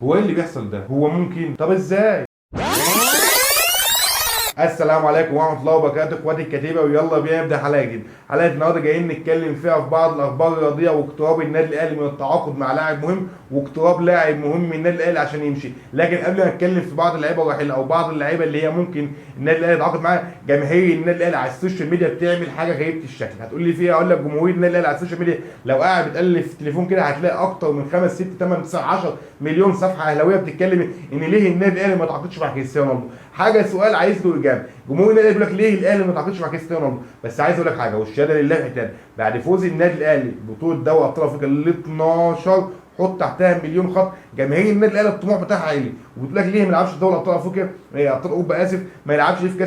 هو ايه اللي بيحصل ده؟ هو ممكن؟ طب ازاي؟ السلام عليكم ورحمة الله وبركاته اخواتي الكتيبة، ويلا بينا نبدا حلقة جديدة. حلقة النهارده جايين نتكلم فيها في بعض الاخبار الرياضية واقتراب النادي الاهلي من التعاقد مع لاعب مهم، واقتراب لاعب مهم من النادي الاهلي عشان يمشي. لكن قبل ما نتكلم في بعض اللعيبة الراحلة او بعض اللعيبة اللي هي ممكن النادي الاهلي يتعاقد معاها، جماهير النادي الاهلي على ال social media بتعمل حاجة غريبة الشكل. هتقول لي فيها؟ اقول لك جمهور النادي الاهلي على ال social media لو قاعد بتقلب في التليفون كده هتلاقي اكتر من 5 6 8 9 10 مليون صفحة اهلاويه بتتكلم ان ليه النادي الاهلي ما تعاقدش مع كريستيانو رونالدو. حاجة سؤال عايز له اجابه. جمهور النادي الاهلي بيقول لك ليه الاهلي ما تعاقدش مع كريستيانو رونالدو؟ بس عايز اقول لك حاجة، والشهادة لله في بعد فوز النادي الاهلي بطوله دوري ابطال افريقيا ال 12 حط تحتها مليون خط، جماهير النادي الاهلي الطموح بتاعها عالي، وبتقول لك ليه ما يلعبش دوري ابطال افريقيا، ابطال اوروبا اسف، ما يلعبش في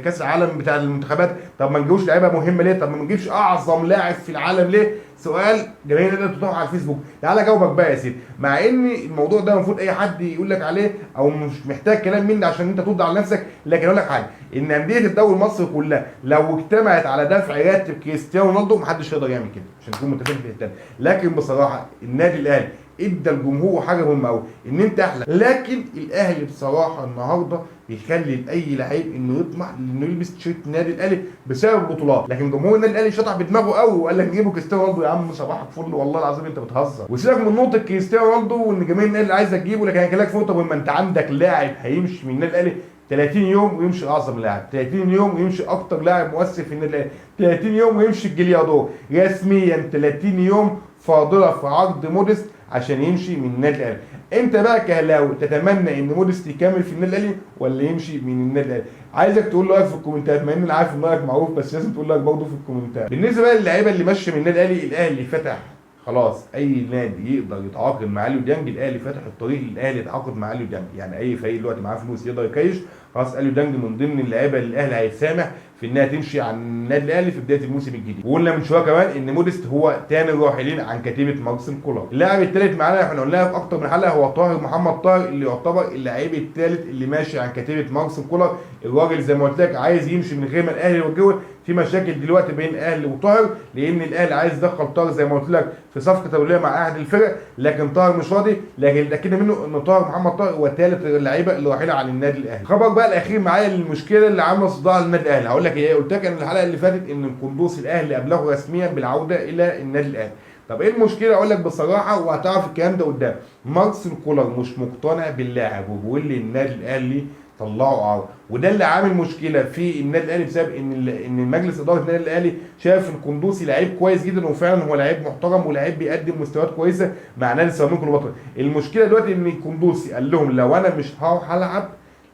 كاس العالم بتاع المنتخبات؟ طب ما نجيبوش لعيبة مهمة ليه؟ طب ما نجيبش اعظم لاعب في العالم ليه؟ سؤال جماهير النادي الاهلي بتطرحه على الفيسبوك. تعالى اجاوبك بقى يا سيدي، مع ان الموضوع ده المفروض اي حد يقول لك عليه او مش محتاج كلام مني عشان انت ترد على نفسك، لكن اقول لك حاجة، ان اندية الدوري المصري كلها لو اجتمعت على دفع راتب كريستيانو رونالدو محدش يقدر يعمل كده، عشان نكون متفقين في الحتة. لكن بصراحة النادي الاهلي ادى الجمهور حاجة مهمة قوي، ان انت احلى. لكن الاهلي بصراحة النهارده بيخلي لاي لعيب انه يطمح انه يلبس تيشيرت النادي الاهلي بسبب البطولات. لكن جمهور النادي الاهلي شطح بدماغه قوي وقال لك نجيبوا كريستيانو رونالدو. يا عم صباحك فل، والله العظيم انت بتهزر. وسيبك من نقطة كريستيانو رونالدو وان جماهير النادي الاهلي عايزه تجيبه، لكن هكلمك في نقطة مهمة. انت عندك لاعب هيمشي من النادي الاهلي 30 يوم ويمشي اعظم لاعب، 30 يوم ويمشي اكتر لاعب مؤثر في النادي الاهلي، 30 يوم ويمشي الجليادور. رسميا 30 يوم فاضلة في عقد موديست عشان يمشي من النادي الاهلي. انت بقى كهلاوي تتمنى ان موديست يكمل في النادي الاهلي ولا يمشي من النادي الاهلي؟ عايزك تقول رايك في الكومنتات، مع ان انا عارف ان رايك معروف، بس لازم تقول رايك برضه في الكومنتات. بالنسبة بقى للعيبة اللي ماشية من النادي الاهلي، الاهلي فتح خلاص اي نادي يقدر يتعاقد مع اليو ديانج. الاهلي فتح الطريق للاهلي يتعاقد مع اليو ديانج، يعني اي فريق دلوقتي معاه فلوس يقدر يكيش، خلاص اليو ديانج من ضمن اللعيبة اللي الاهلي هيسامح في انها تمشي عن النادي الاهلي في بداية الموسم الجديد. وقلنا من شوية كمان ان موديست هو تاني الراحلين عن كتيبة مارسيل كولر. اللاعب الثالث معانا احنا قلناها في اكتر من حلقة هو طاهر محمد طاهر، اللي يعتبر اللعيب الثالث اللي ماشي عن كتيبة مارسيل كولر. الراجل زي ما قلت لك عايز يمشي من غير ما الاهلي يوجهه. في مشاكل دلوقتي بين الاهلي وطاهر، لان الاهلي عايز يدخل طاهر زي ما قلت لك في صفقة تبادليه مع احد الفرق، لكن طاهر مش راضي. لكن اللي اتاكدنا منه ان طاهر محمد طاهر هو ثالث اللعيبة اللي راحلة عن النادي الاهلي. خبر بقى الاخير معايا للمشكلة اللي عامله صداع للنادي الاهلي، هقول لك ايه. قلت لك ان الحلقة اللي فاتت ان القندوسي الاهلي ابلغه رسميا بالعودة الى النادي الاهلي. طب ايه المشكلة؟ اقول لك بصراحة وهتعرف الكلام ده قدام. مارسيل كولر مش مقتنع باللاعب وبيقول للنادي الاهلي طلعوا اعاره، وده اللي عامل مشكلة في النادي الاهلي، بسبب ان مجلس ادارة النادي الاهلي شاف القندوسي لعيب كويس جدا، وفعلا هو لعيب محترم ولاعيب بيقدم مستويات كويسة مع نادي سيراميكا كليوباترا. المشكلة دلوقتي ان القندوسي قال لهم لو انا مش هروح العب،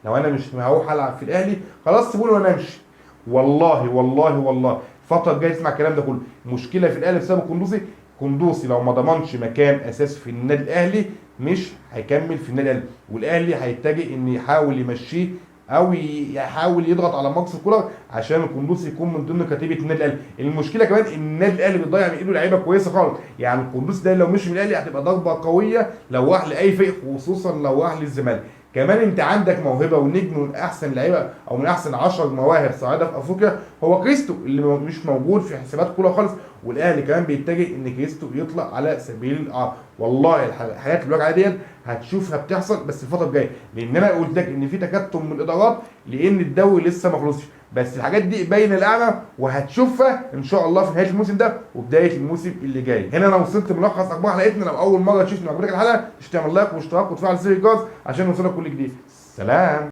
لو انا مش هروح العب في الاهلي خلاص سيبوني وانا امشي. والله والله والله الفترة الجاية تسمع الكلام ده كله. مشكلة في الاهلي بسبب القندوسي. قندوسي لو ما ضمنش مكان اساسي في النادي الاهلي مش هيكمل في النادي الاهلي، والاهلي هيتجه ان يحاول يمشيه او يحاول يضغط على مارسيل كولر عشان القندوسي يكون من ضمن كتيبة النادي الاهلي. المشكلة كمان ان النادي الاهلي بيضيع من ايده لعيبة كويسة خالص، يعني القندوسي ده لو مشي من الاهلي هتبقى ضربه قوية لو راح لاي فريق، خصوصا لو راح للزمالك. كمان انت عندك موهبة ونجم من احسن لعيبة او من احسن 10 مواهب صاعده في افريقيا هو كريستو، اللي مش موجود في حسابات كولر خالص. والاهلي كمان بيتجه ان كريستو يطلع على سبيل الاعارة. والله الحاجات اللي بقول ديت هتشوفها بتحصل بس الفترة الجاية، لان انا قلت لك ان في تكتم من الادارات لان الدوري لسه ما خلصش، بس الحاجات دي باينة الاعمى وهتشوفها ان شاء الله في نهاية الموسم ده وبداية الموسم اللي جاي. هنا انا وصلت ملخص اخبار حلقتنا. لو اول مرة تشوفني وعجبتك الحلقة تعمل like واشتراك وتفعل زر الجرس عشان يوصلك كل جديد. سلام.